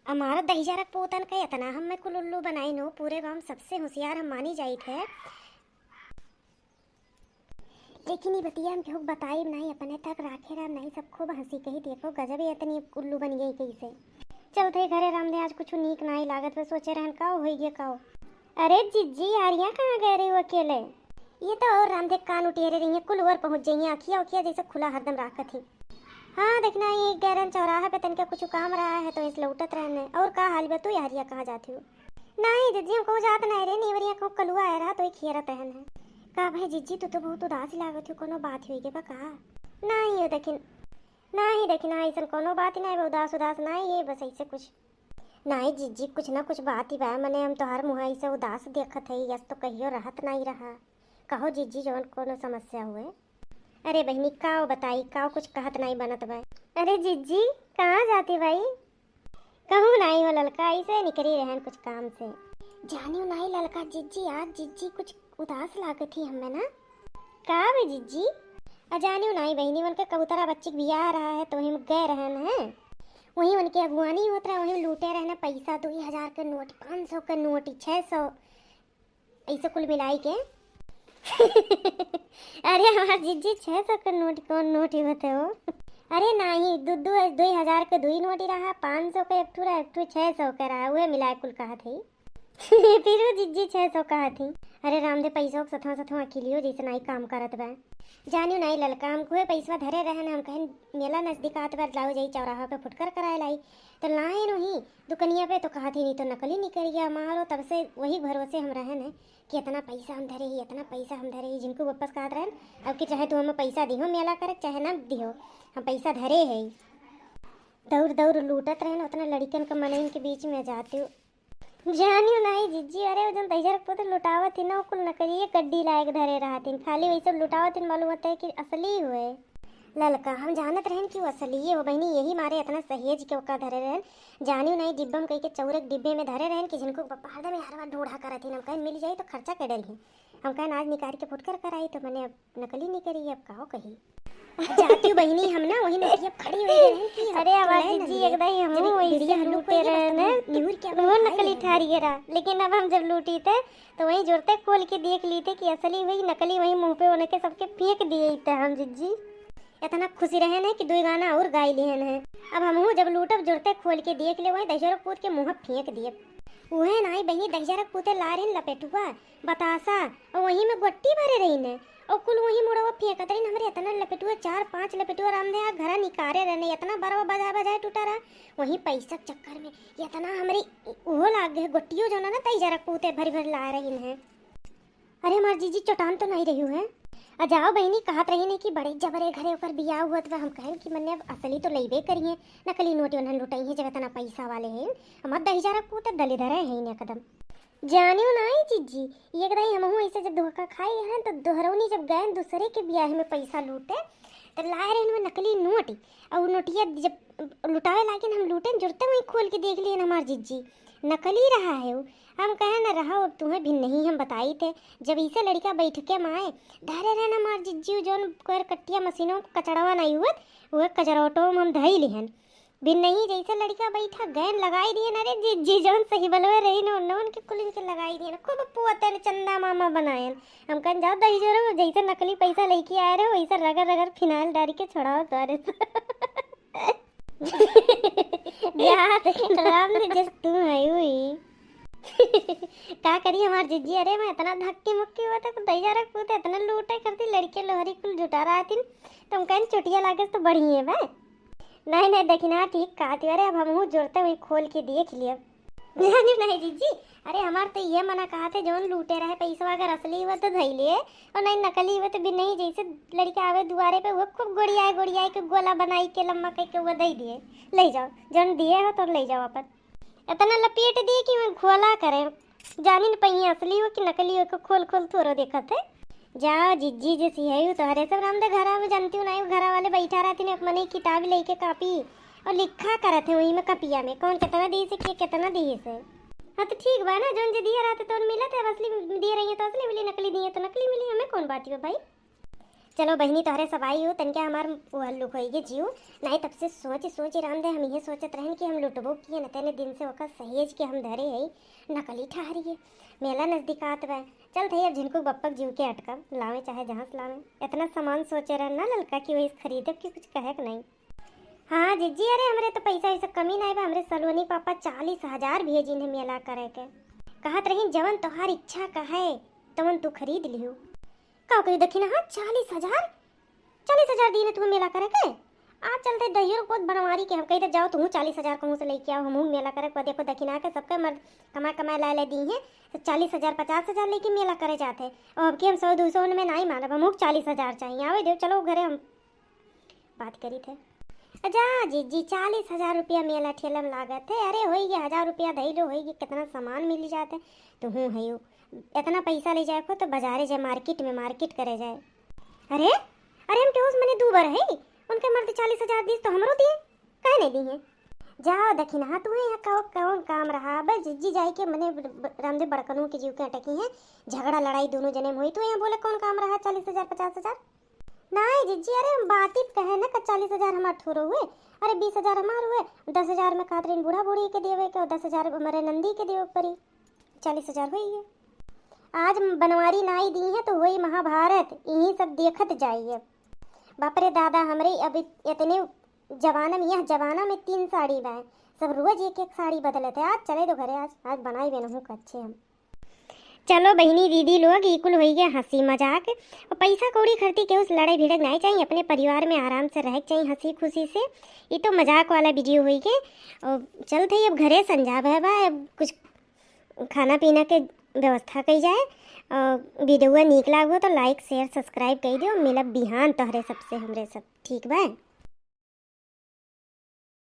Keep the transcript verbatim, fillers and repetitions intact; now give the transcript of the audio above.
हमारा दहिजरक पूतन के इतना हम में कुल उल्लू बनाइन हो, पूरे गाँव सबसे होशियार हम मानी जाइत है। लेकिन ई बतिया हम केहू के बताइब नाहीं, अपने तक राखे रहब नाहीं, सब खूब हँसी कही, "देखो गजब, ये इतनी उल्लू बन गई कैसे।" चलत है घरे रामदे, आज कुछ नीक नाहीं लागत, बस सोचे रहन का होइ गया का। अरे जिज्जी, आरिया कहाँ गए रही हो अकेले? ये तो और रामदे कान उठेरे रही है, कुल ओर पहुँच जाइए, अखिया उखिया जैसे खुला हरदम राखत ही। हाँ, देखना, ये गैरन चौराहा पे तनिका कुछ काम रहा है, तो इस लौटत रहने। और का हाल बा, तू यारिया कहाँ जाती हो? नाहीं जिज्जी, हम कहूँ जात नाहीं रे, नीवरिया कहूँ कलुआ आए रहा, तो एक हेरत रहन है। का भाई जिज्जी, तू तो बहुत उदास लागत हो, कोनो बात होई के बा का? नाहीं हो, देखिन, नाहीं देखिन, हाँ, ऐसन कोनो बात ही नाहीं बा, उदास उदास नाहीं, ये बस ऐसे कुछ। नाहीं जिज्जी, कुछ ना कुछ बात ही बा, मने हम तोहार मुँह ऐसे उदास देखत है, यस तो कहियो रहत नाहीं रहा। कहो जिज्जी, जौन कोनो समस्या हुए। अरे बहिनी, काव बताई, काव कुछ कहत नाहीं बनत बा। अरे जिज्जी, कहाँ जाती बाई? कहूँ नाहीं हो ललका, ऐसे निकरी रहन कुछ काम से। जानियो नाहीं ललका जिज्जी, आज जिज्जी कुछ उदास लागत ही हमें ना। का बे जिज्जी? अ जानियो नाहीं बहिनी, उनके कबूतरा बच्ची के बियाह रहा है, तो वहीं गए रहन है। वहीं उनके अगुवानी होत रहा, वहीं लूटे रहन पैसा, दो हजार के नोट, पाँच सौ के नोट, छः सौ, ऐसे कुल मिलाई के। अरे हमार जिज्जी, छः सौ के नोट कौन नोट ही होते हो? अरे नाहीं, दो, दो, दो हजार के दुई नोट ही रहा, पाँच सौ के एक ठू रहा, एक ठू छः सौ के रहा, उहे मिलाए कुल कहत है। फिर वो जिज्जी छः सौ कहत ही। अरे रामदे, पैसों के सथवा सथवा अकेलियो जैसे नाहीं काम करत बा। जानियो नाहीं ललका, हम कुहे पैसवा धरे रहन, हम कहन मेला नजदीक आत बा, लाओ जाई चौराहा पे फुटकर कराए लाई। तो लाइन वही दुकनिया पे तो कहत ही, "नहीं तो नकली निकल गया मारो।" तब से वही भरोसे हम रहन है कि इतना पैसा हम धरे ही, इतना पैसा हम धरे ही, जिनको वापस कहत रहन, अब कि चाहे तू हमें पैसा दिहो मेला करे, चाहे ना दिहो, हम पैसा धरे है। दौड़ दौड़ लूटत रहन, उतना लड़िकन के मनइन के बीच में जाते हो। जानियो नाहीं जिज्जी, अरे वो जौन दहिजरक पूत लुटावत ही ना, वो कुल नकलिए गड्डी लायक धरे रहत ही, खाली वही सब लुटावत ही, मालूम होता है कि असली हुए। ललका, हम जानत रहन कि वो असलिए हो बहिनी, यही मारे इतना सहेज के ओका धरे रहन। जानियो नाहीं, डिब्बा में कह के चौरक डिब्बे में धरे रहन कि जिनको बपारदा में हरवा ढूंढा करत ही, हम कहें मिल जाई तो खर्चा कर डली। हम कहें आज निकाल के फुटकर कराई, तो मने अब नकली निकली, अब काहो कही। जाती हूँ बहिनी, हम ना वही नोटिया खड़ी हो गए हैं कि हम अरे तो आवाज नए जी, नंगे। एकदम ही हम जब वैसे बीड़िया हल्लू लूटे के रहे बस ने, निहुर के वो अपन नकली खाई ठारी रहा। लेकिन अब हम जब लूटी थे, तो वही जुरते खोल के देख ली थे कि असली वही नकली वही मुंह पे उनके सबके फेंक दिए थे हम जिज्जी। इतना खुशी रहे ने कि दो गाना और गाई लिहन है। अब हमहू जब लूटब जुरते खोल के देख ले, वही दहिजरक पूत के मुंह फेंक दिए। उहे नाई बहिनी, दहिजरक पूते ला रहे लपेटुआ, बतासा, और वही में गोट्टी भरे रही ने। और कुल वही मुड़वा फेंकत रही। हमरे इतना लपेटुआ, चार पांच लपेटुआ रामदे आ घरा निकारे रहने, इतना बरवा बजा बजाए टूटा रहा। वही पैसा के चक्कर में इतना हमरे उहो लाग गए, गोट्टियो जो ना, ना दहिजरक पूते भरी भरी ला रही है। अरे हमार जीजी चोटान तो नहीं रही है। आ जाओ बहिनी, कहत रही ने कि बड़े जबरे घरे ओकर बियाह हुआ, तो हम कहन कि मन्ने अब असली तो लेबे करिए, नकली नोट उन्हन लुटाई है, जब इतना पैसा वाले हैं। हमार दहिजरक पूते दलिदरे हैं एकदम। जानियो नाई जिज्जी, एक दाई हमहू ऐसे जब धोखा खाई हन, तो दोहरौनी जब गए दूसरे के बियाह में पैसा लूटे, तो लाए रहे में नकली नोट, और नोटिया जब लुटावे लागिन, हम लूटेन जुरते वहीं खोल के देख लिहन हमार जिज्जी, नकली रहा है उ। हम कहे न रहा, अब तुम्हें भी नहीं हम बताई थे, जब इसे लड़का बैठ के माए धरे रहे न हमार जिज्जी, जौन कोयर कट्टिया मशीनों कचड़वा नहीं हुआ, वह कचरौटो में हम धई लिहन। बिन नहीं जैसे लड़का बैठा गैन लगाई दिए ना रे जी, जी जौन सही बलवे रही ना, उन्होंने उनके कुलिन के लगाई दिए ना, खूब पुअते ने चंदा मामा बनायन। हम कहन जाओ दही जोरो, जैसे नकली पैसा लेके आए रहे, वैसे रगड़ रगड़ फिनाइल डाल के छोड़ाओ द्वारे से। जा, राम ने जस तू है हुई। का करी हमार जिज्जी, अरे मैं इतना धक्की मुक्की हुआ था, दही जरा पूते इतना लूटे करती, लड़के लोहरी कुल जुटा रहा थी, तुम कहन चुटिया लागे तो बढ़िया है बे। नहीं, नहीं, देखी ना, ठीक कहत ही। अरे, अब हमहू जुरते हुई खोल के देख लियब। नहीं, नहीं, जीजी, अरे, हमार तो ये मना कहत है, जौन लूटे रहे पैसवा, अगर असली हुआ तो धई लिए, और नहीं, नकली हुआ तो भी नहीं, जैसे लड़के आवे दुआरे पे, वो खूब गोड़ियाए, गोड़ियाए के गोला बनाई के लम्बा कई के वो दे दिए, ले जाओ, जौन दिए हो तो ले जाओ अपन। इतना लपेट दिए कि मैं घोला करे, जानी न पहिए असली हो कि नकली हो, के खोल खोल थोरो देखत है। जा जिज्जी, जे सिहाई हो तोहरे सब राम दे घरा में जानती हूँ ना, घरा वाले बैठा रहती ने, अपने किताब लेके कापी और लिखा करत है वही में कपिया में, कौन कितना दी से, के कितना दी से। हाँ तो ठीक बा ना, जौन जे दिए रहते तौन मिलत है, अब असली दिए रही है तो असली मिली, नकली दिए तो नकली मिली, हमें कौन बात है भाई। चलो बहिनी, तोहरे सब आई हो, तनिका हमार वो हल्लुक होइगे जीव। नाहीं, तब से सोच सोच राम दे, हम इहे सोचत रहन कि हम लुटबो किए न, तेने दिन से ओका सहेज के हम धरे हई, नकली ठहरिए। मेला नजदीकात बा, चल थई अब झिनकू बप्पक जीव के अटकब, लावे चाहे जहाँ से लावे। इतना सामान सोचे रहन ना ललका कि वही खरीदब कि कुछ कहे के नहीं। हाँ जिज्जी, अरे हमरे तो पैसा वैसा कमी नाहीं बा, हमरे सलोनी पापा चालीस हजार भेजिन है मेला करे के। कहत रहीन जवन तोहार इच्छा कहे तवन तू खरीद लिहू। का कही दखिनहा, चालीस हजार? चालीस हजार दीन है तू मेला करे के? आ चलते दहियो को बनवारी के हम कही दे, जाओ तुहू चालीस हजार कहूँ से लेके आओ, हमहू मेला करे के। देखो दखिनहा के सबके मर्द कमा कमा लाए ले दी हैं, तो चालीस हजार पचास हजार लेके मेला करे जाते। और अब की हम सौ दो सौ में नाहीं मानब, हमहू चालीस हजार चाहिए। आवे देव, चलो घरे हम बात करी थे। जा जिज्जी, चालीस हजार रुपया मेला ठेला में लागत है। अरे होइगे हजार रुपया धई लो, होइगे कितना सामान मिल जाते। तुहू है यू, इतना पैसा ले जाए को तो बाजारे जाए, मार्केट में मार्केट करे जाए। अरे, अरे हम केहू से मने दू बार है, उनके मर्द चालीस हजार दीस तो हमरो दिए, काहे नहीं दिए? जाओ दखिनहा, तुहे यहाँ कौ-, कौन काम रहा? बस जिज्जी जाए के मने ब-, ब-, रामदेव बड़कनू के जीव के अटकी हैं, झगड़ा लड़ाई दोनों जने में हुई, तू यहाँ बोले कौन काम रहा चालीस हजार पचास हजार? नाहीं जिज्जी, अरे हम बात ही कहे न का चालीस हजार हमार थोड़ो हुए, अरे बीस हजार हमार हुए, दस हजार में कहत रहीन बूढ़ा बूढ़ी के देवे के, और दस हजार हमारे नंदी के देवे पड़ी, चालीस हजार होइगे। आज बनवारी नाहीं दी है तो होई महाभारत, यही सब देखत जाइए। बाप रे दादा, हमरे अब इतने जमाना में, यह जमाना में तीन साड़ी बा, सब रोज एक एक साड़ी बदलत है। आज चले दो घरे, आज, आज बनाई बेनहू का अच्छे हम। चलो बहिनी दीदी लोग, ई कुल होइगे हँसी मजाक। और पैसा कौड़ी खर्ची केहू से लड़े भिड़े के नाहीं चाहिए, अपने परिवार में आराम से रहे के चाहिए हँसी खुशी से। ई तो मजाक वाला वीडियो होइगे। और चलत है अब घरे, संझा भय बा, अब कुछ खाना पीना के व्यवस्था कई जाए। और वीडियो नीक लागो तो like share subscribe कई दियो। मिलब बिहान तोहरे सबसे, हमरे सब, ठीक बा?